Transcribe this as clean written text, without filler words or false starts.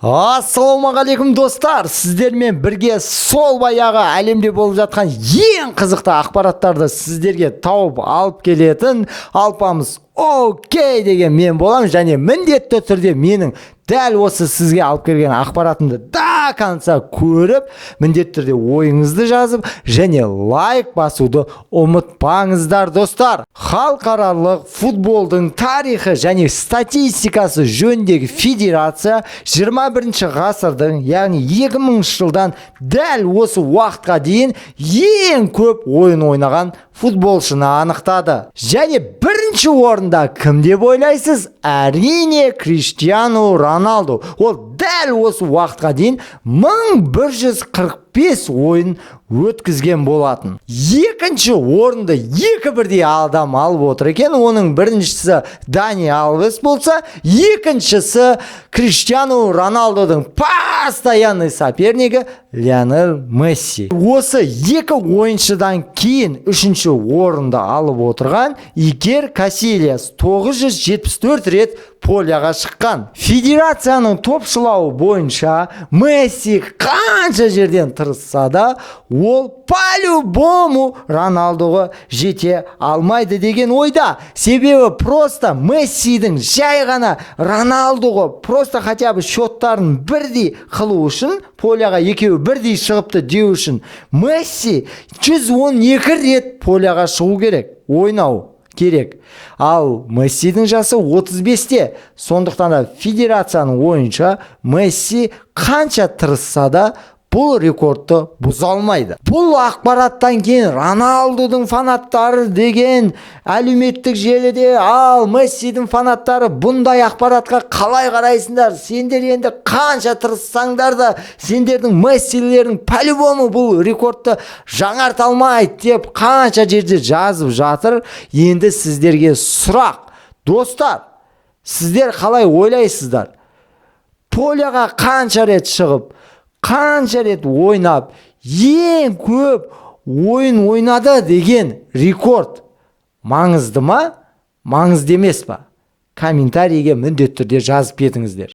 Ассалаумағалейкум, достар! Сіздермен бірге сол баяғы әлемде болып жатқан ең қызықты ақпараттарды сіздерге тауып алып келетін Алпамыс Окей деген мен боламын. Және міндетті түрде менің дәл осы сізге алып келген ақпаратымды до конца көріп, міндетті түрде ойыңызды жазып және лайк басуды ұмытпаңыздар, достар. Халықаралық футболдың тарихы және статистикасы жөніндегі федерация 21 ғасырдың, яғни 2000 жылдан дәл осы уақытқа дейін ең көп ойын ойнаған футболшыны анықтады. Және бірінші орында кім деп ойлайсыз? Әрине, Криштиану Роналду. Ол дәл осы уақытқа дейін 1145 ойын өткізген болатын. Екінші орынды екі бірдей адам алып отыр екен. Оның біріншісі Дани Алвес болса, екіншісі Криштиану Роналдудың постоянный сопернигі Лионель Месси. Осы екі ойыншыдан кейін үшінші орынды алып отырған Икер Касильяс 974 рет поляға шыққан. Федерацияның топшылауы бойынша, Месси қанша жерден тырысса да, ол по-любому Роналдуға жете алмайды деген ойда. Себебі просто Мессидің жай ғана Роналдуға просто хотя бы счеттарын бірдей қылу үшін, поляға екеуі бірдей шығыпты деу үшін, Месси 112 рет поляға шығу керек, ойнау керек. Ал Мессидің жасы 35-те. Сондықтан да федерацияның ойынша, Месси қанша тырысса да, бұл рекордты бұза алмайды. Бұл ақпараттан кейін Роналдудың фанаттары деген әлеуметтік желіде: «Ал Мессидің фанаттары, бұндай ақпаратқа қалай қарайсыңдар? Сендер енді қанша тырыссаңдар да, сендердің Мессилерің по-любому бұл рекордты жаңарта алмайды», — деп қанша жерде жазып жатыр. Енді сіздерге сұрақ, достар: сіздер қалай ойлайсыздар? Поляға қанша рет шығып, қанша рет ойнап, ең көп ойын ойнады деген рекорд маңызды ма, маңызды емес па? Комментарийге міндетті түрде жазып кетіңіздер.